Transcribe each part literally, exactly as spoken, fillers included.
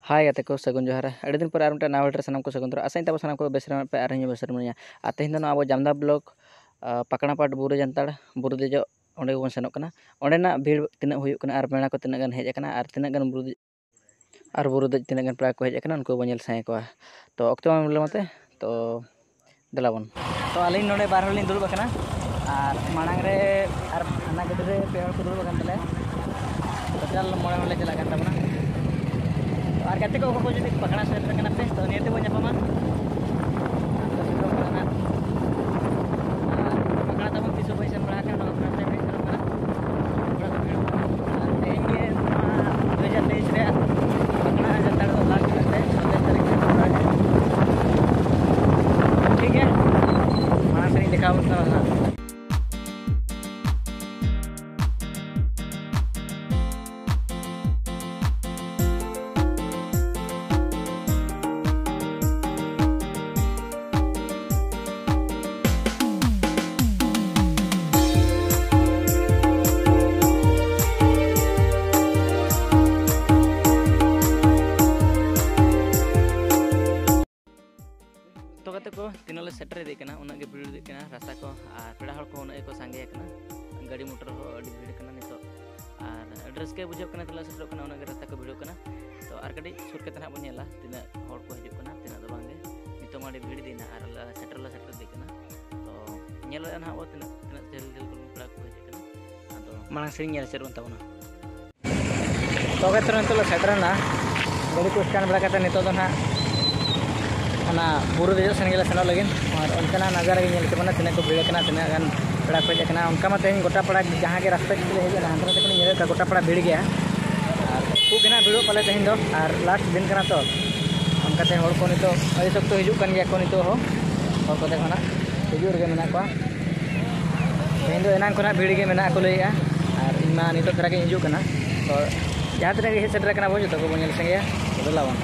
ᱦᱟᱭ ᱜᱟᱛᱮ ᱠᱚ, ᱥᱟᱹᱜᱩᱱ ᱡᱚᱦᱟᱨ᱾ ᱟᱹᱰᱤ ᱫᱤᱱ ᱯᱚᱨᱮ ᱟᱨ ᱢᱤᱫᱴᱮᱱ ᱱᱟᱣᱟ video ᱨᱮ ᱥᱟᱱᱟᱢ ᱠᱚ ᱥᱟᱹᱜᱩᱱ ᱫᱟᱨᱟᱢ᱾ ᱟᱥᱟᱧ ᱛᱟᱵᱚ ᱥᱟᱱᱟᱢ ᱠᱚ ᱵᱮᱥ ᱨᱮ ᱢᱮᱱᱟᱜ ᱯᱮ ᱟᱨ ᱤᱧ ᱦᱚᱸ ᱵᱮᱥ ᱨᱮ ᱢᱮᱱᱟᱹᱧᱟ᱾ ᱟᱨ ᱛᱮᱦᱮᱧ ᱫᱚ ᱱᱚᱣᱟ ᱟᱵᱚ ᱡᱟᱢᱫᱟ block, ᱟ, ᱯᱟᱠᱲᱟ ᱯᱟᱴ ᱵᱩᱨᱩ ᱡᱟᱱᱛᱟᱲ ᱵᱩᱨᱩ ᱫᱮᱡᱚᱜ ᱚᱸᱰᱮ ᱜᱮᱵᱚᱱ ᱥᱮᱱᱚᱜ ᱠᱟᱱᱟ᱾ ᱚᱸᱰᱮᱱᱟᱜ ᱵᱷᱤᱲ ᱛᱤᱱᱟᱹᱜ ᱦᱩᱭᱩᱜ ᱠᱟᱱᱟ ᱟᱨ ᱢᱮᱞᱟ ᱠᱚ ᱛᱤᱱᱟᱹᱜ ᱜᱟᱱ ᱦᱮᱡ ᱟᱠᱟᱱᱟ ᱟᱨ ᱛᱤᱱᱟᱹᱜ ᱜᱟᱱ ᱵᱩᱨᱩ ᱫᱮᱡ, ᱟᱨ ᱵᱩᱨᱩ ᱫᱮᱡ ᱛᱤᱱᱟᱹᱜ ᱜᱟᱱ ᱯᱮᱲᱟ ᱠᱚ ᱦᱮᱡ ᱟᱠᱟᱱᱟ, ᱩᱱᱠᱩ ᱵᱚᱱ ᱧᱮᱞ ᱥᱟᱸᱜᱮ ᱠᱚᱣᱟ᱾ ᱛᱚ ᱚᱠᱛᱚ ᱵᱟᱝ ᱵᱤᱞᱚᱢ ᱟᱛᱮ, ᱛᱚ ᱫᱮᱞᱟ ᱵᱚᱱ᱾ ᱛᱚ ᱟᱹᱞᱤᱧ ᱱᱚᱰᱮ ᱵᱟᱨ ᱦᱚᱲ ᱞᱤᱧ ᱫᱩᱲᱩᱵ ᱟᱠᱟᱱᱟ ᱟᱨ ᱢᱟᱲᱟᱝ ᱨᱮ ᱟᱨ ᱦᱟᱱᱟ ᱜᱟᱹᱰᱤ ᱨᱮ ᱯᱮ ᱦᱚᱲ ᱠᱚ ᱫᱩᱲᱩᱵ ᱟᱠᱟᱱ ᱛᱟᱞᱮᱭᱟ᱾ Total ᱢᱚᱬᱮ ᱦᱚᱲ ᱞᱮ ᱪᱟᱞᱟᱜ ᱠᱟᱱ ᱛᱟᱵᱚᱱᱟ᱾ ᱛᱚ ᱟᱨ ᱜᱟᱛᱮ ᱠᱚ ᱚᱠᱚᱭ ᱠᱚ ᱡᱩᱫᱤ ᱯᱟᱠᱲᱟ ᱥᱮᱴᱮᱨ ᱠᱟᱱᱟ ᱯᱮ, ᱛᱚ ᱱᱤᱭᱟᱹ ᱛᱮᱵᱚᱱ ᱧᱟᱯᱟᱢᱟ᱾ ᱟᱨ ᱯᱟᱠᱲᱟ ᱛᱟᱵᱚᱱ ᱛᱤᱥ ᱦᱚᱸ ᱵᱟᱹᱧ ᱥᱮᱱ ᱵᱟᱲᱟ ᱟᱠᱟᱱᱟ, ᱚᱱᱟ ᱠᱷᱟᱹᱛᱤᱨ ᱛᱮ ᱵᱟᱹᱧ ᱥᱮᱱᱚᱜ ᱠᱟᱱᱟ᱾ ᱟᱨ ᱛᱮᱦᱮᱧ ᱜᱮ ᱱᱚᱣᱟ ᱫᱩ ᱦᱟᱡᱟᱨ ᱛᱮᱭᱤᱥ ᱨᱮᱭᱟᱜ ᱯᱟᱠᱲᱟ ᱡᱟᱱᱛᱟᱲ ᱫᱚ last ᱠᱟᱱ ᱛᱮ ᱥᱟᱛᱟᱥ ᱛᱟᱹᱨᱤᱠᱷ ᱨᱮ ᱯᱟᱠᱲᱟ ᱜᱮ᱾ ᱴᱷᱤᱠ ᱜᱮᱭᱟ, ᱢᱟᱲᱟᱝ ᱥᱮᱫ ᱤᱧ ᱫᱮᱠᱷᱟᱣ ᱟᱵᱚᱱ ᱠᱟᱱᱟ ᱱᱟᱦᱟᱜ᱾ ᱛᱚ ᱜᱟᱛᱮ ᱠᱚ, ᱛᱤᱱᱟᱹᱜ ᱞᱮ ᱥᱮᱴᱮᱨ ᱤᱫᱤᱜ ᱠᱟᱱᱟ, ᱩᱱᱟᱹᱜ ᱜᱮ ᱵᱷᱤᱲ ᱤᱫᱤᱜ ᱠᱟᱱᱟ ᱨᱟᱥᱛᱟ ᱠᱚ, ᱟᱨ ᱯᱮᱲᱟ ᱦᱚᱲ ᱠᱚ ᱩᱱᱟᱹᱜ ᱜᱮᱠᱚ ᱥᱟᱸᱜᱮ ᱟᱠᱟᱱᱟ, ᱜᱟᱹᱰᱤ ᱢᱚᱴᱚᱨ ᱦᱚᱸ ᱟᱹᱰᱤ ᱵᱷᱤᱲ ᱠᱟᱱᱟ ᱱᱤᱛᱚᱜ᱾ ᱟᱨ ᱟᱹᱰᱤ ᱨᱟᱹᱥᱠᱟᱹ ᱵᱩᱡᱷᱟᱹᱜ ᱠᱟᱱᱟ, ᱛᱤᱱᱟᱹᱜ ᱞᱮ ᱥᱮᱴᱮᱨᱚᱜ ᱠᱟᱱᱟ ᱩᱱᱟᱹᱜ ᱜᱮ ᱨᱟᱥᱛᱟ ᱠᱚ ᱵᱷᱤᱲᱚᱜ ᱠᱟᱱᱟ᱾ ᱛᱚ ᱟᱨ ᱠᱟᱹᱴᱤᱡ ᱥᱩᱨ ᱠᱟᱛᱮ ᱱᱟᱦᱟᱜ ᱵᱚᱱ ᱧᱮᱞᱟ ᱛᱤᱱᱟᱹᱜ ᱦᱚᱲ ᱠᱚ ᱦᱤᱡᱩᱜ ᱠᱟᱱᱟ, ᱛᱤᱱᱟᱹᱜ ᱫᱚ ᱵᱟᱝ ᱜᱮ᱾ ᱱᱤᱛᱚᱜ ᱢᱟ ᱟᱹᱰᱤ ᱵᱷᱤᱲ ᱤᱫᱤᱭᱮᱱᱟ ᱟᱨ ᱞᱮ ᱥᱮᱴᱮᱨ ᱞᱮ ᱥᱮᱴᱮᱨ ᱤᱫᱤᱜ ᱠᱟᱱᱟ᱾ ᱛᱚ ᱧᱮᱞᱮᱫᱼᱟ ᱱᱟᱦᱟᱜ ᱵᱚ ᱛᱤᱱᱟᱹᱜ, ᱛᱤᱱᱟᱹᱜ ᱡᱷᱟᱹᱞ ᱡᱷᱟᱹᱞ ᱠᱷᱚᱱ ᱯᱮᱲᱟ ᱠᱚ ᱦᱤᱡᱩᱜ ᱠᱟᱱᱟ᱾ ᱟᱫᱚ ᱢᱟᱲᱟᱝ ᱥᱮᱫ ᱧᱮᱞ ᱦᱚᱪᱚ ᱵᱚᱱ ᱛᱟᱵᱚᱱᱟ᱾ ᱛᱚᱵᱮ ᱛᱚ ᱱᱤᱛᱚᱜ ᱞᱮ ᱥᱮᱴᱮᱨᱮᱱᱟ᱾ ᱜᱟᱹᱰᱤ ᱠᱚ stand ᱵᱟᱲᱟ ᱠᱟᱛᱮ ᱱᱤᱛᱚᱜ ᱫᱚ ᱱᱟᱦᱟᱜ ᱚᱱᱟ ᱵᱩᱨᱩ ᱫᱮᱡᱚᱜ ᱥᱮᱱ ᱜᱮᱞᱮ ᱥᱮᱱᱚᱜ ᱞᱟᱹᱜᱤᱫ᱾ ᱟᱨ ᱚᱱᱛᱮᱱᱟᱜ ᱱᱟᱡᱟᱨᱟ ᱜᱮ ᱧᱮᱞ ᱦᱚᱪᱚ ᱵᱚᱱᱟ, ᱛᱤᱱᱟᱹᱜ ᱠᱚ ᱵᱷᱤᱲ ᱟᱠᱟᱱᱟ, ᱛᱤᱱᱟᱹᱜ ᱜᱟᱱ ᱯᱮᱲᱟ ᱠᱚ ᱦᱮᱡ ᱟᱠᱟᱱᱟ᱾ ᱚᱱᱠᱟ ᱢᱟ ᱛᱮᱦᱮᱧ ᱜᱚᱴᱟ ᱯᱟᱲᱟ ᱡᱟᱦᱟᱸ ᱜᱮ ᱨᱟᱥᱛᱟ ᱛᱮᱞᱮ ᱦᱮᱡ ᱮᱱᱟ, ᱦᱟᱱᱛᱮ ᱱᱟᱛᱮ ᱠᱷᱚᱱ ᱧᱮᱞᱮᱫ ᱠᱚᱣᱟ ᱜᱚᱴᱟ ᱯᱟᱲᱟ ᱵᱷᱤᱲ ᱜᱮᱭᱟ᱾ ᱟᱨ ᱠᱷᱩᱵ ᱜᱮ ᱱᱟᱦᱟᱜ ᱵᱷᱤᱲᱚᱜ ᱯᱟᱞᱮ ᱛᱮᱦᱮᱧ ᱫᱚ, ᱟᱨ last ᱫᱤᱱ ᱠᱟᱱᱟ ᱛᱚ, ᱚᱱᱠᱟᱛᱮ ᱦᱚᱲ ᱠᱚ ᱱᱤᱛᱚᱜ ᱟᱹᱰᱤ ᱥᱚᱠᱛᱚ ᱦᱤᱡᱩᱜ ᱠᱟᱱ ᱜᱮᱭᱟ ᱠᱚ ᱱᱤᱛᱚᱜ ᱦᱚᱸ᱾ ᱦᱚᱲ ᱠᱚᱫᱚ ᱠᱷᱚᱱᱟᱜ ᱦᱤᱡᱩᱜ ᱨᱮᱜᱮ ᱢᱮᱱᱟᱜ ᱠᱚᱣᱟ᱾ ᱛᱮᱦᱮᱧ ᱫᱚ ᱮᱱᱟᱝ ᱠᱷᱚᱱᱟᱜ ᱵᱷᱤᱲ ᱜᱮ ᱢᱮᱱᱟᱜ ᱠᱚ ᱞᱟᱹᱭᱮᱜᱼᱟ᱾ ᱟᱨ ᱤᱧ ᱢᱟ ᱱᱤᱛᱚᱜ ᱫᱷᱟᱨᱟ ᱜᱤᱧ ᱦᱤᱡᱩᱜ ᱠᱟᱱᱟ᱾ ᱛᱚ ᱡᱟᱦᱟᱸ ᱛᱤᱱᱟᱹᱜ ᱜᱮ ᱦᱮᱡ ᱥᱮᱴᱮᱨ ᱟᱠᱟᱱᱟ ᱵᱚᱱ, ᱡᱚᱛᱚ ᱠᱚᱵᱚᱱ ᱧᱮᱞ ᱥᱟᱸᱜᱮᱭᱟ᱾ ᱪᱚᱞᱚ ᱞᱟᱣᱟᱱ᱾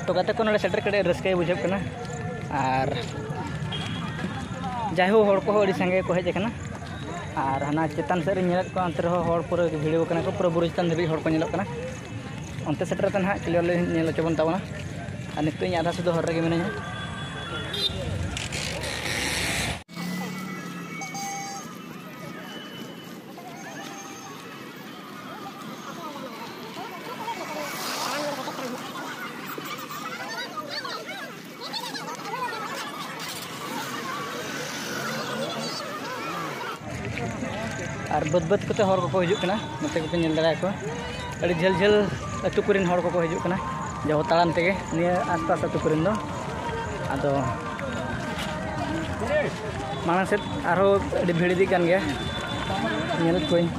ᱛᱚ ᱜᱟᱛᱮ ᱠᱚ, ᱱᱚᱰᱮ ᱥᱮᱴᱮᱨ ᱠᱟᱛᱮ ᱨᱟᱹᱥᱠᱟᱹ ᱜᱮ ᱵᱩᱡᱷᱟᱹᱜ ᱠᱟᱱᱟ᱾ ᱟᱨ ᱡᱟᱭᱦᱳᱠ, ᱦᱚᱲ ᱠᱚᱦᱚᱸ ᱟᱹᱰᱤ ᱥᱟᱸᱜᱮ ᱜᱮᱠᱚ ᱦᱮᱡ ᱟᱠᱟᱱᱟ᱾ ᱟᱨ ᱦᱟᱱᱟ ᱪᱮᱛᱟᱱ ᱥᱮᱫ ᱨᱮᱧ ᱧᱮᱞᱮᱫ ᱠᱚᱣᱟ, ᱚᱱᱛᱮ ᱨᱮᱦᱚᱸ ᱦᱚᱲ ᱯᱩᱨᱟᱹ ᱵᱷᱤᱲᱟᱹᱣ ᱟᱠᱟᱱᱟ ᱠᱚ, ᱯᱩᱨᱟᱹ ᱵᱩᱨᱩ ᱪᱮᱛᱟᱱ ᱫᱷᱟᱹᱵᱤᱡ ᱦᱚᱲ ᱠᱚ ᱧᱮᱞᱚᱜ ᱠᱟᱱᱟ᱾ ᱚᱱᱛᱮ ᱥᱮᱴᱮᱨ ᱠᱟᱛᱮ ᱱᱟᱦᱟᱜ ᱠᱞᱤᱭᱟᱨᱞᱤ ᱧᱮᱞ ᱦᱚᱪᱚ ᱵᱚᱱ ᱛᱟᱵᱚᱱᱟ᱾ ᱟᱨ ᱱᱤᱛᱚᱜ ᱤᱧ ᱟᱫᱷᱟ ᱥᱩᱫᱷᱟᱹ ᱦᱚᱨ ᱨᱮᱜᱮ ᱢᱤᱱᱟᱹᱧᱟ᱾ ᱟᱨ ᱵᱟᱹᱫᱽ ᱵᱟᱹᱫᱽ ᱠᱚᱛᱮ ᱦᱚᱲ ᱠᱚᱠᱚ ᱦᱤᱡᱩᱜ ᱠᱟᱱᱟ, ᱱᱚᱛᱮ ᱠᱚᱯᱮ ᱧᱮᱞ ᱫᱟᱲᱮᱭᱟᱠᱚᱣᱟ᱾ ᱟᱹᱰᱤ ᱡᱷᱟᱹᱞ ᱡᱷᱟᱹᱞ ᱟᱹᱛᱩ ᱠᱚᱨᱮᱱ ᱦᱚᱲ ᱠᱚᱠᱚ ᱦᱤᱡᱩᱜ ᱠᱟᱱᱟ, ᱡᱟᱦᱳ ᱛᱟᱲᱟᱢ ᱛᱮᱜᱮ ᱱᱤᱭᱟᱹ ᱟᱥᱯᱟᱥ ᱟᱹᱛᱩ ᱠᱚᱨᱮᱱ ᱫᱚ᱾ ᱟᱫᱚ ᱢᱟᱲᱟᱝ ᱥᱮᱫ ᱟᱨᱦᱚᱸ ᱟᱹᱰᱤ ᱵᱷᱤᱲ ᱤᱫᱤᱜ ᱠᱟᱱ ᱜᱮᱭᱟ, ᱧᱮᱞᱮᱫ ᱠᱚᱣᱟᱧ᱾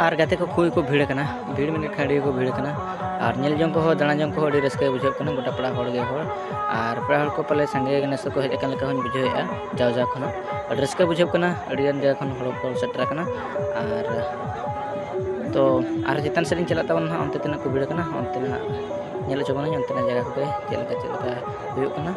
ᱟᱨ ᱜᱟᱛᱮ ᱠᱚ ᱠᱷᱩᱵ ᱠᱚ ᱵᱷᱤᱲ ᱟᱠᱟᱱᱟ, ᱵᱷᱤᱲ ᱢᱮᱱ ᱞᱮᱠᱷᱟᱱ ᱟᱹᱰᱤ ᱜᱮᱠᱚ ᱵᱷᱤᱲ ᱟᱠᱟᱱᱟ᱾ ᱟᱨ ᱧᱮᱞ ᱡᱚᱝ ᱠᱚᱦᱚᱸ, ᱫᱟᱬᱟ ᱡᱚᱝ ᱠᱚᱦᱚᱸ ᱟᱹᱰᱤ ᱨᱟᱹᱥᱠᱟᱹ ᱵᱩᱡᱷᱟᱹᱜ ᱠᱟᱱᱟ, ᱜᱚᱴᱟ ᱯᱟᱲᱟ ᱦᱚᱲ ᱜᱮ ᱦᱚᱲ᱾ ᱟᱨ ᱯᱮᱲᱟ ᱦᱚᱲ ᱠᱚ ᱯᱟᱞᱮ ᱥᱟᱸᱜᱮ ᱱᱮᱥ ᱫᱚᱠᱚ ᱦᱮᱡ ᱟᱠᱟᱱ ᱞᱮᱠᱟ ᱦᱚᱸᱧ ᱵᱩᱡᱷᱟᱹᱣᱮᱫᱼᱟ, ᱡᱟᱣ ᱡᱟᱣ ᱠᱷᱚᱱᱟᱜ᱾ ᱟᱹᱰᱤ ᱨᱟᱹᱥᱠᱟᱹ ᱵᱩᱡᱷᱟᱹᱜ ᱠᱟᱱᱟ, ᱟᱹᱰᱤ ᱜᱟᱱ ᱡᱟᱭᱜᱟ ᱠᱷᱚᱱ ᱦᱚᱲ ᱠᱚ ᱥᱮᱴᱮᱨ ᱟᱠᱟᱱᱟ᱾ ᱟᱨ ᱛᱚ ᱟᱨ ᱪᱮᱛᱟᱱ ᱥᱮᱫ ᱤᱧ ᱪᱟᱞᱟᱜ ᱛᱟᱵᱚᱱᱟ ᱦᱟᱸᱜ, ᱚᱱᱛᱮ ᱛᱤᱱᱟᱹᱜ ᱠᱚ ᱵᱷᱤᱲ ᱟᱠᱟᱱᱟ, ᱚᱱᱛᱮ ᱱᱟᱜ ᱧᱮᱞ ᱦᱚᱪᱚ ᱵᱚᱱᱟᱹᱧ ᱚᱱᱛᱮᱱᱟᱜ ᱡᱟᱭᱜᱟ ᱠᱚᱜᱮ ᱪᱮᱫ ᱞᱮᱠᱟ ᱪᱮᱫ ᱞᱮᱠᱟ ᱦᱩᱭᱩᱜ ᱠᱟᱱᱟ᱾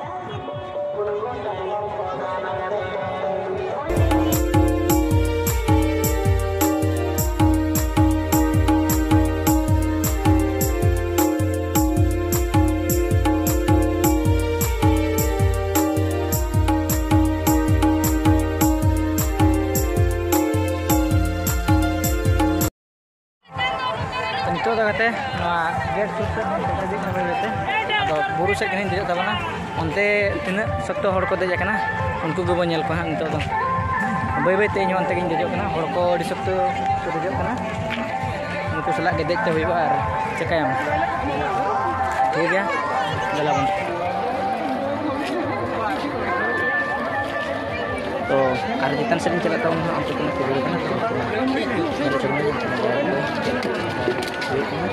ᱱᱤᱛᱚᱜ ᱫᱚ ᱜᱟᱛᱮ ᱱᱚᱣᱟ ᱜᱮᱴ ᱥᱩᱨ ᱥᱮᱫ ᱵᱚᱱ ᱥᱮᱴᱮᱨ ᱤᱫᱤᱜ ᱠᱟᱱᱟ ᱵᱟᱹᱭ ᱵᱟᱹᱭ ᱛᱮ᱾ ᱟᱫᱚ ᱵᱩᱨᱩ ᱥᱮᱫ ᱜᱮ ᱦᱟᱸᱜ ᱤᱧ ᱫᱮᱡᱚᱜ ᱛᱟᱵᱚᱱᱟ᱾ ᱚᱱᱛᱮ ᱛᱤᱱᱟᱹᱜ ᱥᱚᱠᱛᱚ ᱦᱚᱲ ᱠᱚ ᱫᱮᱡ ᱟᱠᱟᱱᱟ, ᱩᱱᱠᱩ ᱜᱮᱵᱚᱱ ᱧᱮᱞ ᱠᱚᱣᱟ ᱦᱟᱸᱜ ᱱᱤᱛᱚᱜ ᱫᱚ᱾ ᱵᱟᱹᱭ ᱵᱟᱹᱭ ᱛᱮ ᱤᱧ ᱦᱚᱸ ᱚᱱᱛᱮ ᱜᱤᱧ ᱫᱮᱡᱚᱜ ᱠᱟᱱᱟ᱾ ᱦᱚᱲ ᱠᱚ ᱟᱹᱰᱤ ᱥᱚᱠᱛᱚ ᱠᱚ ᱫᱮᱡᱚᱜ ᱠᱟᱱᱟ᱾ ᱩᱱᱠᱩ ᱥᱟᱞᱟᱜ ᱜᱮ ᱫᱮᱡ ᱛᱮ ᱦᱩᱭᱩᱜᱼᱟ, ᱟᱨ ᱪᱤᱠᱟᱹᱭᱟᱢ? ᱴᱷᱤᱠ ᱜᱮᱭᱟ, ᱫᱮᱞᱟ ᱵᱚᱱ᱾ ᱛᱚ ᱟᱨ ᱪᱮᱛᱟᱱ ᱥᱮᱫ ᱤᱧ ᱪᱟᱞᱟᱜ ᱛᱟᱵᱚᱱᱟ ᱦᱟᱸᱜ, ᱚᱱᱛᱮ ᱛᱤᱱᱟᱹᱜ ᱠᱚ ᱵᱷᱤᱲ ᱠᱟᱱᱟ, ᱛᱚ ᱚᱱᱛᱮ ᱧᱮᱞ ᱦᱚᱪᱚ ᱵᱚᱱᱟ ᱦᱩᱭᱩᱜ ᱠᱟᱱᱟ,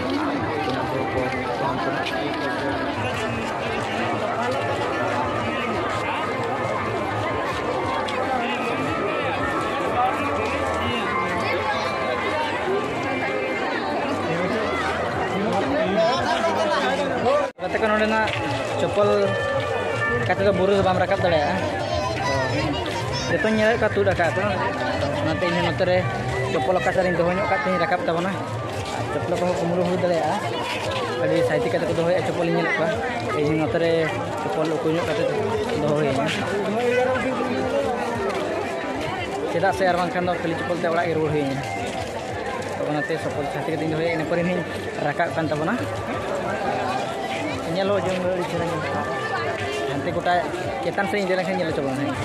ᱛᱤᱱᱟᱹᱜ ᱦᱚᱲ ᱠᱚ ᱵᱟᱝ ᱠᱟᱱᱟ᱾ ᱜᱟᱛᱮ ᱠᱚ, ᱱᱚᱰᱮᱱᱟᱜ ᱪᱚᱯᱯᱚᱞ ᱠᱟᱛᱮ ᱫᱚ ᱵᱩᱨᱩ ᱫᱚ ᱵᱟᱢ ᱨᱟᱠᱟᱵ ᱫᱟᱲᱮᱭᱟᱜᱼᱟ᱾ ᱛᱚ, ᱡᱚᱛᱚᱧ ᱧᱮᱞᱮᱫ ᱠᱚᱣᱟ ᱛᱩᱫ ᱟᱠᱟᱫ ᱠᱚ, ᱚᱱᱟᱛᱮ ᱤᱧ ᱦᱚᱸ ᱱᱚᱛᱮ ᱨᱮ ᱪᱚᱯᱯᱚᱞ ᱚᱠᱟ ᱥᱮᱫ ᱨᱤᱧ ᱫᱚᱦᱚ ᱧᱚᱜ ᱠᱟᱜ ᱛᱤᱧ ᱨᱟᱠᱟᱵ ᱛᱟᱵᱚᱱᱟ᱾ ᱟᱨ ᱪᱚᱯᱯᱚᱞ ᱠᱚᱦᱚᱸ ᱠᱩᱢᱵᱽᱲᱩ ᱦᱩᱭ ᱫᱟᱲᱮᱭᱟᱜᱼᱟ, ᱟᱹᱰᱤ ᱥᱟᱭᱛᱤ ᱠᱟᱛᱮ ᱠᱚ ᱫᱚᱦᱚᱭᱮᱫᱼᱟ ᱪᱚᱯᱯᱚᱞ ᱤᱧ ᱧᱮᱞᱮᱫ ᱠᱚᱣᱟ᱾ ᱤᱧ ᱱᱚᱛᱮ ᱨᱮ ᱪᱚᱯᱯᱚᱞ ᱩᱠᱩ ᱧᱚᱜ ᱠᱟᱛᱮ ᱫᱚᱦᱚ ᱦᱩᱭᱟᱹᱧᱟ, ᱪᱮᱫᱟᱜ ᱥᱮ ᱟᱨ ᱵᱟᱝᱠᱷᱟᱱ ᱫᱚ ᱠᱷᱟᱹᱞᱤ ᱪᱚᱯᱯᱚᱞ ᱛᱮ ᱚᱲᱟᱜ ᱜᱮ ᱨᱩᱣᱟᱹᱲ ᱦᱩᱭᱟᱹᱧᱟ᱾ ᱛᱚ ᱚᱱᱟᱛᱮ ᱥᱚᱠᱚᱞ ᱥᱟᱛᱮ ᱠᱟᱛᱮᱧ ᱫᱚᱦᱚᱭᱟ, ᱤᱱᱟᱹ ᱯᱚᱨᱮ ᱦᱟᱸᱜ ᱨᱟᱠᱟᱵ ᱠᱟᱱ ᱛᱟᱵᱚᱱᱟ᱾ ᱧᱮᱞ ᱦᱚᱸ ᱡᱚᱝ ᱫᱚ ᱟᱹᱰᱤ ᱪᱮᱦᱨᱟ ᱧᱮᱞᱚᱜᱼᱟ᱾ ᱦᱟᱱᱛᱮ ᱜᱚᱴᱟ ᱪᱮᱛᱟᱱ ᱥᱮᱫ ᱤᱧ ᱫᱮᱡ ᱞᱮᱱᱠᱷᱟᱱ ᱧᱮᱞ ᱦᱚᱪᱚ ᱵᱚᱱᱟ ᱦᱟᱸᱜ᱾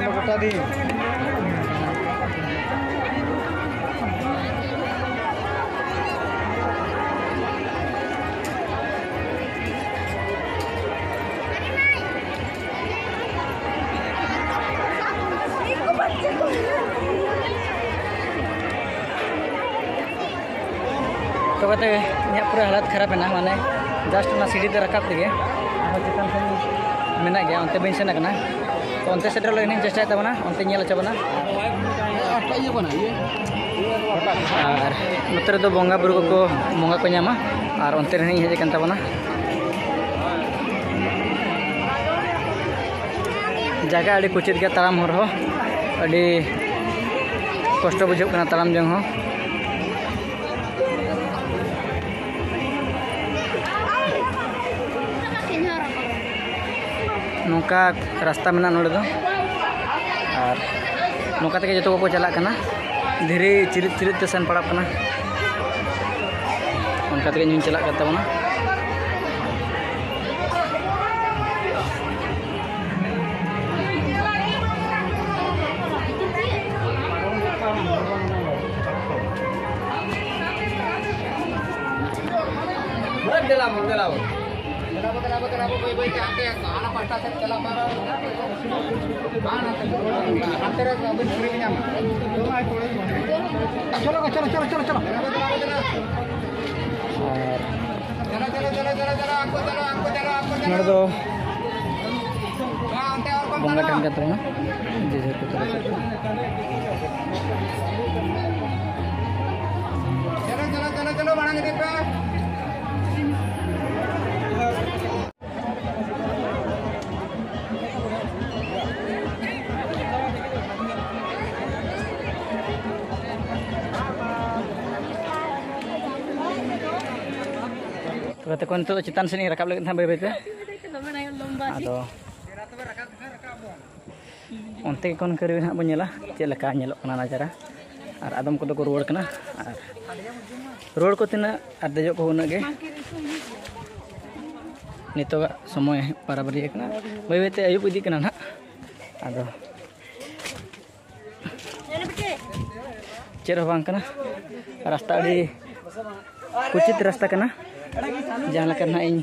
ᱜᱚᱴᱟ ᱫᱤᱱ᱾ ᱛᱚᱵᱮ ᱛᱮ ᱤᱧᱟᱹᱜ ᱯᱩᱨᱟᱹ ᱦᱟᱞᱚᱛ ᱠᱷᱟᱨᱟᱯ ᱮᱱᱟ, ᱢᱟᱱᱮ just ᱚᱱᱟ ᱥᱤᱲᱤ ᱛᱮ ᱨᱟᱠᱟᱵ ᱛᱮᱜᱮ ᱟᱨᱦᱚᱸ ᱪᱮᱛᱟᱱ ᱥᱮᱫ ᱢᱮᱱᱟᱜ ᱜᱮᱭᱟ, ᱚᱱᱛᱮ ᱵᱟᱹᱧ ᱥᱮᱱ ᱟᱠᱟᱱᱟ᱾ ᱛᱚ ᱚᱱᱛᱮ ᱥᱮᱴᱮᱨᱚᱜ ᱞᱟᱹᱜᱤᱫ ᱤᱧ ᱪᱮᱥᱴᱟᱭᱮᱫ ᱛᱟᱵᱚᱱᱟ, ᱚᱱᱛᱮ ᱧᱮᱞ ᱦᱚᱪᱚ ᱵᱚᱱᱟ᱾ ᱟᱨ ᱱᱚᱛᱮ ᱨᱮᱫᱚ ᱵᱚᱸᱜᱟ ᱵᱩᱨᱩ ᱠᱚᱠᱚ ᱵᱚᱸᱜᱟ ᱠᱚ ᱧᱟᱢᱟ, ᱟᱨ ᱚᱱᱛᱮ ᱨᱮ ᱦᱮᱡ ᱟᱠᱟᱱ ᱛᱟᱵᱚᱱᱟ᱾ ᱡᱟᱭᱜᱟ ᱟᱹᱰᱤ ᱠᱩᱪᱤᱛ ᱜᱮᱭᱟ, ᱛᱟᱲᱟᱢ ᱦᱚᱨ ᱦᱚᱸ ᱟᱹᱰᱤ ᱠᱚᱥᱴᱚ ᱵᱩᱡᱷᱟᱹᱜ ᱠᱟᱱᱟ ᱛᱟᱲᱟᱢ ᱡᱚᱝ ᱦᱚᱸ᱾ ᱱᱚᱝᱠᱟ ᱨᱟᱥᱛᱟ ᱢᱮᱱᱟᱜᱼᱟ ᱱᱚᱰᱮ ᱫᱚ᱾ ᱟᱨ ᱱᱚᱝᱠᱟ ᱛᱮᱜᱮ ᱡᱚᱛᱚ ᱠᱚᱠᱚ ᱪᱟᱞᱟᱜ ᱠᱟᱱᱟ, ᱫᱷᱤᱨᱤ ᱪᱤᱨᱤᱫ ᱪᱤᱨᱤᱫ ᱛᱮ ᱥᱮᱱ ᱯᱟᱲᱟᱜ ᱠᱟᱱᱟ᱾ ᱚᱱᱠᱟ ᱛᱮᱜᱮ ᱤᱧ ᱦᱚᱧ ᱪᱟᱞᱟᱜ ᱠᱟᱱ ᱛᱟᱵᱚᱱᱟ᱾ ᱫᱮᱞᱟ ᱵᱚᱱ, ᱫᱮᱞᱟ ᱵᱚᱱ᱾ ᱫᱮᱞᱟ ᱵᱚᱱ, ᱫᱮᱞᱟ ᱵᱚᱱ, ᱫᱮᱞᱟ ᱵᱚᱱ, ᱵᱟᱹᱭ ᱵᱟᱹᱭ ᱛᱮ ᱦᱟᱱᱛᱮ ᱦᱟᱱᱟ ᱯᱟᱦᱴᱟ ᱥᱮᱫ ᱪᱟᱞᱟᱣ ᱵᱟᱝ᱾ ᱵᱟᱝ, ᱦᱟᱱᱛᱮ ᱨᱮ ᱟᱹᱵᱤᱱ free ᱵᱤᱱ ᱧᱟᱢᱟ᱾ ᱪᱚᱞᱚ, ᱪᱚᱞᱚ, ᱪᱚᱞᱚ, ᱪᱚᱞᱚ, ᱪᱚᱞᱚ᱾ ᱫᱮᱞᱟ ᱵᱚᱱ, ᱫᱮᱞᱟ ᱵᱚᱱ, ᱫᱮᱞᱟ ᱵᱚᱱ, ᱫᱮᱞᱟ᱾ ᱪᱚᱞᱚ, ᱪᱚᱞᱚ, ᱪᱚᱞᱚ, ᱪᱚᱞᱚ, ᱪᱚᱞᱚ, ᱟᱠᱚ ᱪᱚᱞᱚ, ᱟᱠᱚ ᱪᱚᱞᱚ, ᱟᱠᱚ ᱪᱚᱞᱚ᱾ ᱱᱚᱰᱮ ᱫᱚ ᱵᱟᱝ, ᱚᱱᱛᱮ ᱚᱨ ᱠᱚᱢ ᱵᱚᱸᱜᱟ ᱪᱟᱞᱟᱜᱼᱟ᱾ ᱴᱷᱮᱱ ᱠᱟᱱ ᱛᱟᱵᱚᱱᱟ, ᱡᱮ ᱡᱟᱦᱮᱨ ᱠᱚ ᱪᱟᱞᱟᱜ ᱠᱟᱱᱟ᱾ ᱪᱚᱞᱚ, ᱪᱚᱞᱚ, ᱪᱚᱞᱚ, ᱪᱚᱞᱚ, ᱢᱟᱲᱟᱝ ᱤᱫᱤ ᱯᱮ᱾ ᱛᱚᱵᱮ ᱛᱮᱠᱚ ᱱᱤᱛᱚᱜ ᱫᱚ ᱪᱮᱛᱟᱱ ᱥᱮᱫ ᱤᱧ ᱨᱟᱠᱟᱵ ᱞᱟᱹᱜᱤᱫ ᱱᱟᱦᱟᱜ ᱵᱟᱹᱭ ᱵᱟᱹᱭ ᱛᱮ᱾ ᱟᱫᱚ ᱚᱱᱛᱮ ᱠᱷᱚᱱ ᱠᱟᱹᱨᱤ ᱱᱟᱦᱟᱜ ᱵᱚᱱ ᱧᱮᱞᱟ ᱪᱮᱫ ᱞᱮᱠᱟ ᱧᱮᱞᱚᱜ ᱠᱟᱱᱟ ᱱᱟᱡᱟᱨᱟ᱾ ᱟᱨ ᱟᱫᱚᱢ ᱠᱚᱫᱚ ᱠᱚ ᱨᱩᱣᱟᱹᱲ ᱠᱟᱱᱟ, ᱟᱨ ᱨᱩᱣᱟᱹᱲ ᱠᱚ ᱛᱤᱱᱟᱹᱜ ᱟᱨ ᱫᱮᱡᱚᱜ ᱠᱚ ᱩᱱᱟᱹᱜ ᱜᱮ᱾ ᱱᱤᱛᱚᱜᱟᱜ ᱥᱚᱢᱚᱭ ᱵᱟᱨᱟᱵᱟᱨᱤ ᱠᱟᱱᱟ, ᱵᱟᱹᱭ ᱵᱟᱹᱭ ᱛᱮ ᱟᱹᱭᱩᱵ ᱤᱫᱤᱜ ᱠᱟᱱᱟ ᱱᱟᱦᱟᱜ᱾ ᱟᱫᱚ ᱪᱮᱫ ᱦᱚᱸ ᱵᱟᱝ ᱠᱟᱱᱟ᱾ ᱨᱟᱥᱛᱟ ᱟᱹᱰᱤ ᱠᱩᱪᱤᱛ ᱨᱟᱥᱛᱟ ᱠᱟᱱᱟ᱾ ᱡᱟᱦᱟᱸ ᱞᱮᱠᱟ ᱱᱟᱦᱟᱜ ᱤᱧ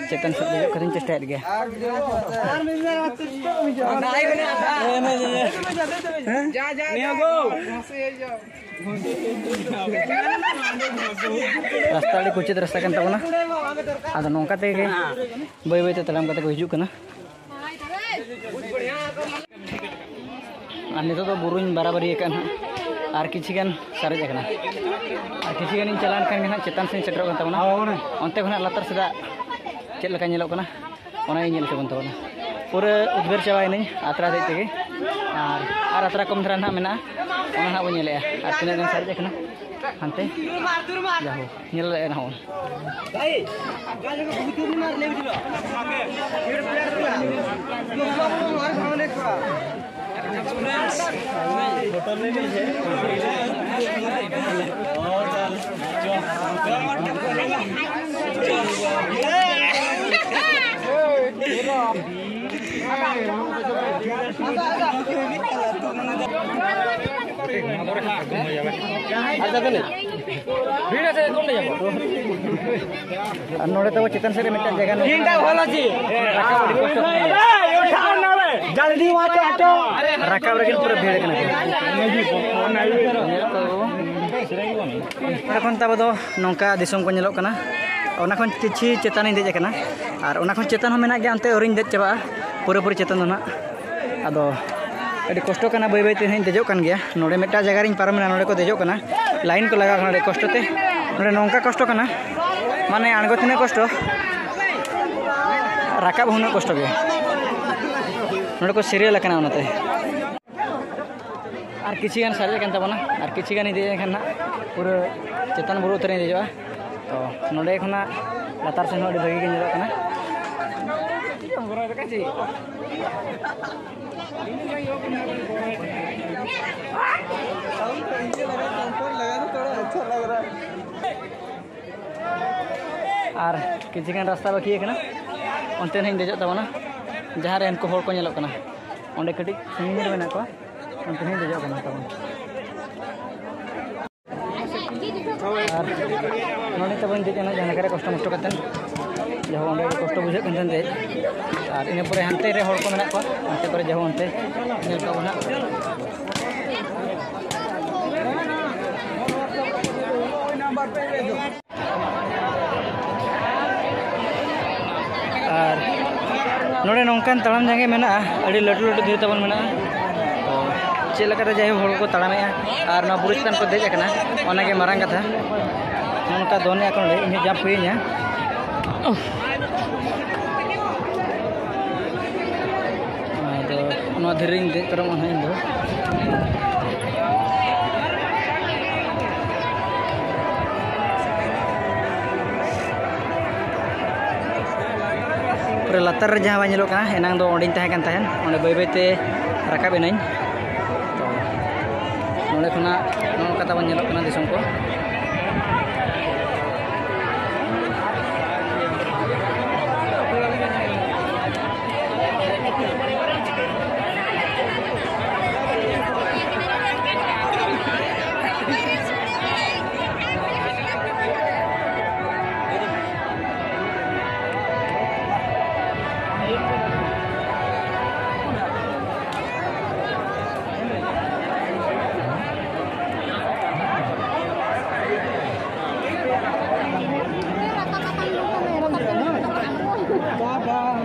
ᱪᱮᱛᱟᱱ ᱥᱮᱫ ᱫᱮᱡᱚᱜ ᱠᱟᱛᱷᱟᱧ ᱪᱮᱥᱴᱟᱭᱮᱫ ᱜᱮᱭᱟ᱾ ᱨᱟᱥᱛᱟ ᱟᱹᱰᱤ ᱠᱩᱪᱤᱛ ᱨᱟᱥᱛᱟ ᱠᱟᱱ ᱛᱟᱵᱚᱱᱟ᱾ ᱟᱫᱚ ᱱᱚᱝᱠᱟ ᱛᱮᱜᱮ ᱵᱟᱹᱭ ᱵᱟᱹᱭᱛᱮ ᱛᱟᱲᱟᱢ ᱠᱟᱛᱮ ᱠᱚ ᱦᱤᱡᱩᱜ ᱠᱟᱱᱟ᱾ ᱟᱨ ᱱᱤᱛᱚᱜ ᱫᱚ ᱵᱩᱨᱩᱧ ᱵᱟᱨᱟᱵᱟᱨᱤ ᱟᱠᱟᱫ ᱱᱟᱦᱟᱜ᱾ ᱟᱨ ᱠᱤᱪᱷᱤ ᱜᱟᱱ ᱥᱟᱨᱮᱡ ᱟᱠᱟᱱᱟ᱾ ᱟᱨ ᱠᱤᱪᱷᱤ ᱜᱟᱱᱤᱧ ᱪᱟᱞᱟᱣ ᱞᱮᱱᱠᱷᱟᱱ ᱜᱮ ᱱᱟᱦᱟᱜ ᱪᱮᱛᱟᱱ ᱥᱮᱫ ᱤᱧ ᱥᱮᱴᱮᱨᱚᱜ ᱠᱟᱱ ᱛᱟᱵᱚᱱᱟ᱾ ᱚᱱᱛᱮ ᱠᱷᱚᱱᱟᱜ ᱞᱟᱛᱟᱨ ᱥᱮᱫᱟᱜ ᱪᱮᱫ ᱞᱮᱠᱟ ᱧᱮᱞᱚᱜ ᱠᱟᱱᱟ, ᱚᱱᱟ ᱜᱮ ᱧᱮᱞ ᱦᱚᱪᱚ ᱵᱚᱱ ᱛᱟᱵᱚᱱᱟ᱾ ᱯᱩᱨᱟᱹ ᱩᱫᱽᱜᱟᱹᱨ ᱪᱟᱵᱟᱭᱮᱱᱟᱹᱧ ᱟᱛᱨᱟ ᱫᱮᱡ ᱛᱮᱜᱮ᱾ ᱟᱨ, ᱟᱨ ᱟᱛᱨᱟ ᱠᱚᱢ ᱫᱷᱟᱨᱟ ᱱᱟᱦᱟᱜ ᱢᱮᱱᱟᱜᱼᱟ, ᱚᱱᱟ ᱱᱟᱦᱟᱜ ᱵᱚᱱ ᱧᱮᱞᱮᱜᱼᱟ᱾ ᱟᱨ ᱛᱤᱱᱟᱹᱜ ᱜᱟᱱ ᱥᱟᱨᱮᱡ ᱟᱠᱟᱱᱟ ᱦᱟᱱᱛᱮ, ᱡᱟᱦᱳ, ᱧᱮᱞ ᱫᱟᱲᱮᱭᱟᱜᱼᱟ ᱱᱟᱦᱟᱜ ᱵᱚᱱ᱾ ᱟᱨ ᱱᱚᱰᱮ ᱛᱟᱵᱚ ᱪᱮᱛᱟᱱ ᱥᱮᱫ ᱨᱮ ᱢᱤᱫᱴᱟᱝ ᱡᱟᱭᱜᱟ ᱱᱚᱝᱠᱟ ᱨᱟᱠᱟᱵ ᱟᱹᱰᱤ ᱠᱚᱥᱴᱚ ᱠᱟᱱᱟ᱾ ᱡᱚᱞᱫᱤ ᱢᱟ ᱪᱚ ᱦᱚᱴᱚ᱾ ᱨᱟᱠᱟᱵ ᱨᱮᱜᱮ ᱯᱩᱨᱟᱹ ᱵᱷᱤᱲ ᱠᱟᱱᱟ᱾ ᱧᱮᱞ ᱛᱟᱵᱚ᱾ ᱚᱸᱰᱮ ᱠᱷᱚᱱ ᱛᱟᱵᱚ ᱫᱚ ᱱᱚᱝᱠᱟ ᱫᱤᱥᱚᱢ ᱠᱚ ᱧᱮᱞᱚᱜ ᱠᱟᱱᱟ᱾ ᱚᱱᱟ ᱠᱷᱚᱱ ᱠᱤᱪᱷᱤ ᱪᱮᱛᱟᱱ ᱤᱧ ᱫᱮᱡ ᱟᱠᱟᱱᱟ᱾ ᱟᱨ ᱚᱱᱟ ᱠᱷᱚᱱ ᱪᱮᱛᱟᱱ ᱦᱚᱸ ᱢᱮᱱᱟᱜ ᱜᱮᱭᱟ, ᱚᱱᱛᱮ ᱟᱹᱣᱨᱤᱧ ᱫᱮᱡ ᱪᱟᱵᱟᱜᱼᱟ ᱯᱩᱨᱟᱹᱯᱩᱨᱤ ᱪᱮᱛᱟᱱ ᱫᱚ ᱱᱟᱦᱟᱜ᱾ ᱟᱫᱚ ᱟᱹᱰᱤ ᱠᱚᱥᱴᱚ ᱠᱟᱱᱟ, ᱵᱟᱹᱭ ᱵᱟᱹᱭ ᱛᱮ ᱦᱟᱸᱜ ᱤᱧ ᱫᱮᱡᱚᱜ ᱠᱟᱱ ᱜᱮᱭᱟ᱾ ᱱᱚᱰᱮ ᱢᱤᱫᱴᱟᱝ ᱡᱟᱭᱜᱟ ᱨᱤᱧ ᱯᱟᱨᱚᱢᱮᱱᱟ, ᱱᱚᱰᱮ ᱠᱚ ᱫᱮᱡᱚᱜ ᱠᱟᱱᱟ, ᱞᱟᱭᱤᱱ ᱠᱚ ᱞᱟᱜᱟᱣ ᱠᱟᱱᱟ ᱟᱹᱰᱤ ᱠᱚᱥᱴᱚ ᱛᱮ᱾ ᱱᱚᱰᱮ ᱱᱚᱝᱠᱟ ᱠᱚᱥᱴᱚ ᱠᱟᱱᱟ, ᱢᱟᱱᱮ ᱟᱬᱜᱚ ᱛᱤᱱᱟᱹᱜ ᱠᱚᱥᱴᱚ, ᱨᱟᱠᱟᱵ ᱦᱚᱸ ᱩᱱᱟᱹᱜ ᱠᱚᱥᱴᱚ ᱜᱮ᱾ ᱱᱚᱰᱮ ᱠᱚ ᱥᱤᱨᱤᱭᱟᱞ ᱟᱠᱟᱱᱟ ᱚᱱᱟᱛᱮ᱾ ᱟᱨ ᱠᱤᱪᱷᱤ ᱜᱟᱱ ᱥᱟᱨᱮᱡ ᱟᱠᱟᱱ ᱛᱟᱵᱚᱱᱟ, ᱟᱨ ᱠᱤᱪᱷᱤ ᱜᱟᱱ ᱤᱧ ᱫᱮᱡ ᱞᱮᱱᱠᱷᱟᱱ ᱱᱟᱜ ᱯᱩᱨᱟᱹ ᱪᱮᱛᱟᱱ ᱵᱩᱨᱩ ᱩᱛᱟᱹᱨᱤᱧ ᱫᱮᱡᱚᱜᱼᱟ᱾ ᱛᱚ ᱱᱚᱰᱮ ᱠᱷᱚᱱᱟᱜ ᱞᱟᱛᱟᱨ ᱥᱮᱱ ᱦᱚᱸ ᱟᱹᱰᱤ ᱵᱷᱟᱹᱜᱤ ᱜᱮ ᱧᱮᱞᱚᱜ ᱠᱟᱱᱟ᱾ ᱟᱨ ᱠᱤᱪᱷᱤ ᱜᱟᱱ ᱨᱟᱥᱛᱟ ᱵᱟᱹᱠᱤ ᱟᱠᱟᱱᱟ, ᱚᱱᱛᱮ ᱱᱟᱜ ᱤᱧ ᱫᱮᱡᱚᱜ ᱛᱟᱵᱚᱱᱟ, ᱡᱟᱦᱟᱸ ᱨᱮ ᱩᱱᱠᱩ ᱦᱚᱲ ᱠᱚ ᱧᱮᱞᱚᱜ ᱠᱟᱱᱟ, ᱚᱸᱰᱮ ᱠᱟᱹᱴᱤᱡ ᱥᱟᱺᱜᱤᱧ ᱨᱮ ᱢᱮᱱᱟᱜ ᱠᱚᱣᱟ, ᱚᱱᱛᱮ ᱱᱟᱜ ᱤᱧ ᱫᱮᱡᱚᱜ ᱠᱟᱱᱟ ᱛᱟᱵᱚᱱ᱾ ᱟᱨ ᱱᱚᱰᱮ ᱛᱟᱵᱚᱱ ᱫᱮᱡ ᱮᱱᱟ ᱡᱟᱦᱟᱸ ᱞᱮᱠᱟᱨᱮ ᱠᱚᱥᱴᱚ ᱢᱚᱥᱴᱚ ᱠᱟᱛᱮ, ᱡᱟᱦᱟᱸ ᱚᱸᱰᱮ ᱠᱚᱥᱴᱚ ᱵᱩᱡᱷᱟᱹᱜ ᱠᱟᱱ ᱛᱟᱦᱮᱸ ᱫᱮᱡ᱾ ᱟᱨ ᱤᱱᱟᱹ ᱯᱚᱨᱮ ᱦᱟᱱᱛᱮ ᱨᱮ ᱦᱚᱲ ᱠᱚ ᱢᱮᱱᱟᱜ ᱠᱚᱣᱟ, ᱦᱟᱱᱛᱮ ᱠᱚᱨᱮ ᱡᱟᱦᱟᱸ ᱚᱱᱛᱮ ᱧᱮᱞ ᱠᱚᱣᱟ ᱱᱟᱦᱟᱜ᱾ ᱟᱨ ᱱᱚᱰᱮ ᱱᱚᱝᱠᱟᱱ ᱛᱟᱲᱟᱢ ᱡᱟᱸᱜᱮ ᱢᱮᱱᱟᱜᱼᱟ, ᱟᱹᱰᱤ ᱞᱟᱹᱴᱩ ᱞᱟᱹᱴᱩ ᱫᱷᱤᱨᱤ ᱛᱟᱵᱚᱱ ᱢᱮᱱᱟᱜᱼᱟ᱾ ᱛᱚ ᱪᱮᱫ ᱞᱮᱠᱟᱛᱮ ᱡᱟᱭᱦᱳᱠ ᱦᱚᱲ ᱠᱚ ᱛᱟᱲᱟᱢᱮᱜᱼᱟ ᱟᱨ ᱱᱚᱣᱟ ᱵᱩᱨᱩ ᱪᱮᱛᱟᱱ ᱠᱚ ᱫᱮᱡ ᱟᱠᱟᱱᱟ, ᱚᱱᱟᱜᱮ ᱢᱟᱨᱟᱝ ᱠᱟᱛᱷᱟ᱾ ᱱᱚᱜᱼᱚ ᱱᱚᱝᱠᱟ ᱫᱚᱱᱮᱜᱼᱟ ᱠᱚ ᱱᱚᱰᱮ, ᱤᱧ ᱦᱚᱸ ᱡᱟᱢᱯ ᱦᱩᱭᱟᱹᱧᱟ᱾ ᱟᱫᱚ ᱱᱚᱣᱟ ᱫᱷᱤᱨᱤᱧ ᱫᱮᱡ ᱯᱟᱨᱚᱢᱚᱜᱼᱟ ᱱᱟᱦᱟᱜ ᱤᱧ ᱫᱚ᱾ ᱯᱩᱨᱟᱹ ᱞᱟᱛᱟᱨ ᱨᱮ ᱡᱟᱦᱟᱸ ᱵᱟᱝ ᱧᱮᱞᱚᱜ ᱠᱟᱱᱟ, ᱮᱱᱟᱝ ᱫᱚ ᱚᱸᱰᱮᱧ ᱛᱟᱦᱮᱸ ᱠᱟᱱ ᱛᱟᱦᱮᱸᱫ, ᱚᱸᱰᱮ ᱵᱟᱹᱭ ᱵᱟᱹᱭ ᱛᱮ ᱨᱟᱠᱟᱵ ᱮᱱᱟᱹᱧ᱾ ᱛᱚ ᱱᱚᱰᱮ ᱠᱷᱚᱱᱟᱜ ᱱᱚᱜᱼᱚ ᱱᱚᱝᱠᱟ ᱛᱟᱵᱚᱱ ᱧᱮᱞᱚᱜ ᱠᱟᱱᱟ ᱫᱤᱥᱚᱢ ᱠᱚ᱾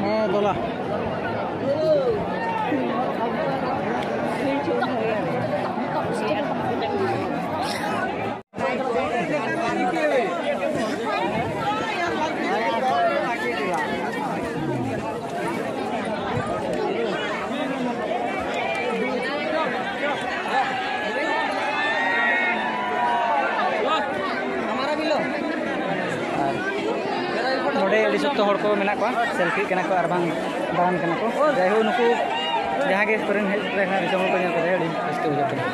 ᱦᱮᱸ, ᱫᱚᱞᱟ᱾ ᱟᱨ ᱱᱚᱰᱮ ᱟᱹᱰᱤ ᱥᱚᱠᱛᱚ ᱦᱚᱲ ᱠᱚ ᱢᱮᱱᱟᱜ ᱠᱚᱣᱟ, ᱥᱮᱞᱯᱷᱤᱜ ᱠᱟᱱᱟ ᱠᱚ ᱟᱨ ᱵᱟᱝ ᱫᱟᱬᱟᱱ ᱠᱟᱱᱟ ᱠᱚ᱾ ᱡᱟᱭᱦᱳᱠ, ᱱᱩᱠᱩ ᱡᱟᱦᱟᱸ ᱜᱮ ᱯᱷᱚᱨᱮᱱ ᱦᱮᱡ ᱞᱮᱱᱠᱷᱟᱱ ᱫᱤᱥᱚᱢ ᱦᱚᱲ ᱠᱚ ᱧᱮᱞ ᱠᱟᱛᱮ ᱟᱹᱰᱤ ᱨᱟᱹᱥᱠᱟᱹ ᱵᱩᱡᱷᱟᱹᱜ ᱠᱟᱱᱟ᱾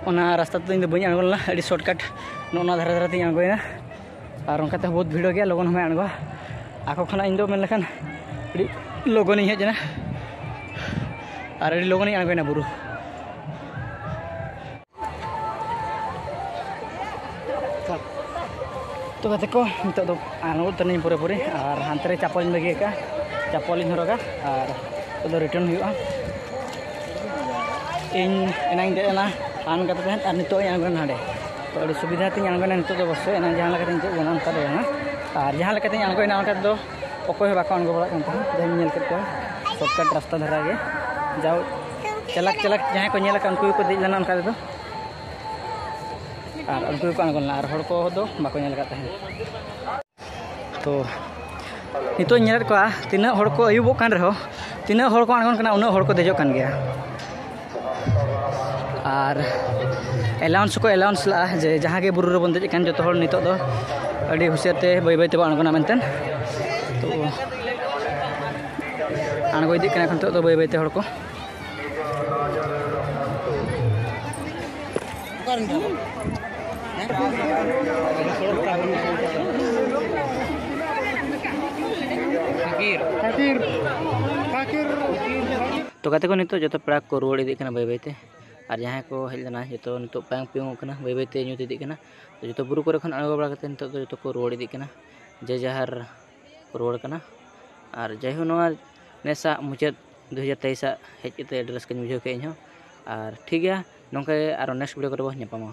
ᱚᱱᱟ ᱨᱟᱥᱛᱟ ᱛᱮᱫᱚ ᱤᱧ ᱫᱚ ᱵᱟᱹᱧ ᱟᱬᱜᱚ ᱞᱮᱱᱟ, ᱟᱹᱰᱤ shortcut ᱱᱚᱜᱼᱚ ᱱᱚᱣᱟ ᱫᱷᱟᱨᱮ ᱫᱷᱟᱨᱮ ᱛᱤᱧ ᱟᱬᱜᱚᱭᱮᱱᱟ᱾ ᱟᱨ ᱚᱱᱠᱟ ᱛᱮᱦᱚᱸ ᱵᱚᱦᱩᱛ ᱵᱷᱤᱲᱚᱜ ᱜᱮᱭᱟ, ᱞᱚᱜᱚᱱ ᱦᱚᱸ ᱵᱟᱭ ᱟᱬᱜᱚᱣᱟ᱾ ᱟᱠᱚ ᱠᱷᱚᱱᱟᱜ ᱤᱧ ᱫᱚ ᱢᱮᱱ ᱞᱮᱠᱷᱟᱱ ᱟᱹᱰᱤ ᱞᱚᱜᱚᱱᱤᱧ ᱦᱮᱡ ᱮᱱᱟ ᱟᱨ ᱟᱹᱰᱤ ᱞᱚᱜᱚᱱᱤᱧ ᱟᱬᱜᱚᱭᱮᱱᱟ ᱵᱩᱨᱩ᱾ ᱛᱚ ᱜᱟᱛᱮ ᱠᱚ, ᱱᱤᱛᱚᱜ ᱫᱚ ᱟᱬᱜᱚ ᱩᱛᱟᱹᱨ ᱱᱟᱹᱧ ᱯᱩᱨᱟᱹᱯᱩᱨᱤ, ᱟᱨ ᱦᱟᱱᱛᱮ ᱨᱮ ᱪᱟᱯᱚᱞᱤᱧ ᱵᱟᱹᱜᱤ ᱟᱠᱟᱫᱼᱟ, ᱪᱟᱯᱚᱞᱤᱧ ᱦᱚᱨᱚᱜᱟ ᱟᱨ ᱱᱤᱛᱚᱜ ᱫᱚ return ᱦᱩᱭᱩᱜᱼᱟ᱾ ᱤᱧ ᱮᱱᱟᱝ ᱤᱧ ᱫᱮᱡ ᱞᱮᱱᱟ ᱯᱷᱟᱱ ᱠᱟᱛᱮ ᱛᱟᱦᱮᱸᱫ, ᱟᱨ ᱱᱤᱛᱚᱜ ᱤᱧ ᱟᱬᱜᱚᱱᱟ ᱦᱟᱸᱰᱮ᱾ ᱛᱚ ᱟᱹᱰᱤ ᱥᱩᱵᱤᱫᱷᱟ ᱛᱤᱧ ᱟᱬᱜᱚᱱᱟ ᱱᱤᱛᱚᱜ ᱫᱚ ᱚᱵᱚᱥᱥᱳᱭ, ᱮᱱᱟᱝ ᱡᱟᱦᱟᱸ ᱞᱮᱠᱟ ᱛᱤᱧ ᱫᱮᱡ ᱞᱮᱱᱟ ᱚᱱᱠᱟ ᱫᱚ ᱵᱟᱝᱟ᱾ ᱟᱨ ᱡᱟᱦᱟᱸ ᱞᱮᱠᱟ ᱛᱤᱧ ᱟᱬᱜᱚᱭᱮᱱᱟ ᱚᱱᱠᱟ ᱛᱮᱫᱚ ᱚᱠᱚᱭ ᱦᱚᱸ ᱵᱟᱠᱚ ᱟᱬᱜᱚ ᱵᱟᱲᱟᱜ ᱠᱟᱱ ᱛᱟᱦᱮᱸᱫ, ᱡᱟᱦᱟᱸᱧ ᱧᱮᱞ ᱠᱮᱫ ᱠᱚᱣᱟ shortcut ᱨᱟᱥᱛᱟ ᱫᱷᱟᱨᱟ ᱜᱮ᱾ ᱡᱟᱣ ᱪᱟᱞᱟᱠ ᱪᱟᱞᱟᱠ ᱡᱟᱦᱟᱸᱭ ᱠᱚ ᱧᱮᱞ ᱟᱠᱟᱫ ᱩᱱᱠᱩ ᱜᱮᱠᱚ ᱫᱮᱡ ᱞᱮᱱᱟ ᱚᱱᱠᱟ ᱛᱮᱫᱚ, ᱟᱨ ᱩᱱᱠᱩ ᱜᱮᱠᱚ ᱟᱬᱜᱚ ᱞᱮᱱᱟ, ᱟᱨ ᱦᱚᱲ ᱠᱚᱫᱚ ᱵᱟᱠᱚ ᱧᱮᱞ ᱟᱠᱟᱫ ᱛᱟᱦᱮᱸᱫ᱾ ᱛᱚ ᱱᱤᱛᱚᱜ ᱤᱧ ᱧᱮᱞᱮᱫ ᱠᱚᱣᱟ ᱛᱤᱱᱟᱹᱜ ᱦᱚᱲ ᱠᱚ ᱟᱹᱭᱩᱵᱚᱜ ᱠᱟᱱ ᱨᱮᱦᱚᱸ, ᱛᱤᱱᱟᱹᱜ ᱦᱚᱲ ᱠᱚ ᱟᱬᱜᱚᱱ ᱠᱟᱱᱟ ᱩᱱᱟᱹᱜ ᱦᱚᱲ ᱠᱚ ᱫᱮᱡᱚᱜ ᱠᱟᱱ ᱜᱮᱭᱟ᱾ ᱟᱨ announce ᱦᱚᱸᱠᱚ announce ᱞᱟᱜᱼᱟ ᱡᱮ ᱡᱟᱦᱟᱸ ᱜᱮ ᱵᱩᱨᱩ ᱨᱮᱵᱚᱱ ᱫᱮᱡ ᱟᱠᱟᱱ ᱡᱚᱛᱚ ᱦᱚᱲ ᱱᱤᱛᱚᱜ ᱫᱚ ᱟᱹᱰᱤ ᱦᱩᱥᱤᱭᱟᱹᱨ ᱛᱮ ᱵᱟᱹᱭ ᱵᱟᱹᱭ ᱛᱮᱵᱚᱱ ᱟᱬᱜᱚᱱᱟ ᱢᱮᱱᱛᱮ᱾ ᱛᱚ ᱟᱬᱜᱚ ᱤᱫᱤᱜ ᱠᱟᱱᱟ ᱠᱚ ᱱᱤᱛᱚᱜ ᱫᱚ ᱵᱟᱹᱭ ᱵᱟᱹᱭ ᱛᱮ ᱦᱚᱲ ᱠᱚ᱾ ᱛᱚ ᱜᱟᱛᱮ ᱠᱚ, ᱱᱤᱛᱚᱜ ᱡᱚᱛᱚ ᱯᱮᱲᱟ ᱠᱚ ᱨᱩᱣᱟᱹᱲ ᱤᱫᱤᱜ ᱠᱟᱱᱟ ᱵᱟᱹᱭ ᱵᱟᱹᱭ ᱛᱮ, ᱟᱨ ᱡᱟᱦᱟᱸᱭ ᱠᱚ ᱦᱮᱡ ᱞᱮᱱᱟ ᱡᱚᱛᱚ ᱱᱤᱛᱚᱜ ᱯᱟᱭᱟᱝ ᱯᱤᱭᱩᱝᱚᱜ ᱠᱟᱱᱟ, ᱵᱟᱹᱭ ᱵᱟᱹᱭ ᱛᱮ ᱧᱩᱛ ᱤᱫᱤᱜ ᱠᱟᱱᱟ᱾ ᱛᱚ ᱡᱚᱛᱚ ᱵᱩᱨᱩ ᱠᱚᱨᱮ ᱠᱷᱚᱱ ᱟᱬᱜᱚ ᱵᱟᱲᱟ ᱠᱟᱛᱮ ᱱᱤᱛᱚᱜ ᱫᱚ ᱡᱚᱛᱚ ᱠᱚ ᱨᱩᱣᱟᱹᱲ ᱤᱫᱤᱜ ᱠᱟᱱᱟ, ᱡᱮ ᱡᱟᱦᱟᱨ ᱠᱚ ᱨᱩᱣᱟᱹᱲ ᱠᱟᱱᱟ᱾ ᱟᱨ ᱡᱟᱭᱦᱳᱠ, ᱱᱚᱣᱟ ᱱᱮᱥᱟᱜ ᱢᱩᱪᱟᱹᱫ ᱫᱩ ᱦᱟᱡᱟᱨ ᱛᱮᱭᱤᱥ ᱟᱜ ᱦᱮᱡ ᱠᱟᱛᱮ ᱟᱹᱰᱤ ᱨᱟᱹᱥᱠᱟᱹᱧ ᱵᱩᱡᱷᱟᱹᱣ ᱠᱮᱫᱟ ᱤᱧᱦᱚᱸ᱾ ᱟᱨ ᱴᱷᱤᱠ ᱜᱮᱭᱟ, ᱱᱚᱝᱠᱟ ᱜᱮ ᱟᱨᱚ next video ᱠᱚᱨᱮ ᱵᱚᱱ ᱧᱟᱯᱟᱢᱟ᱾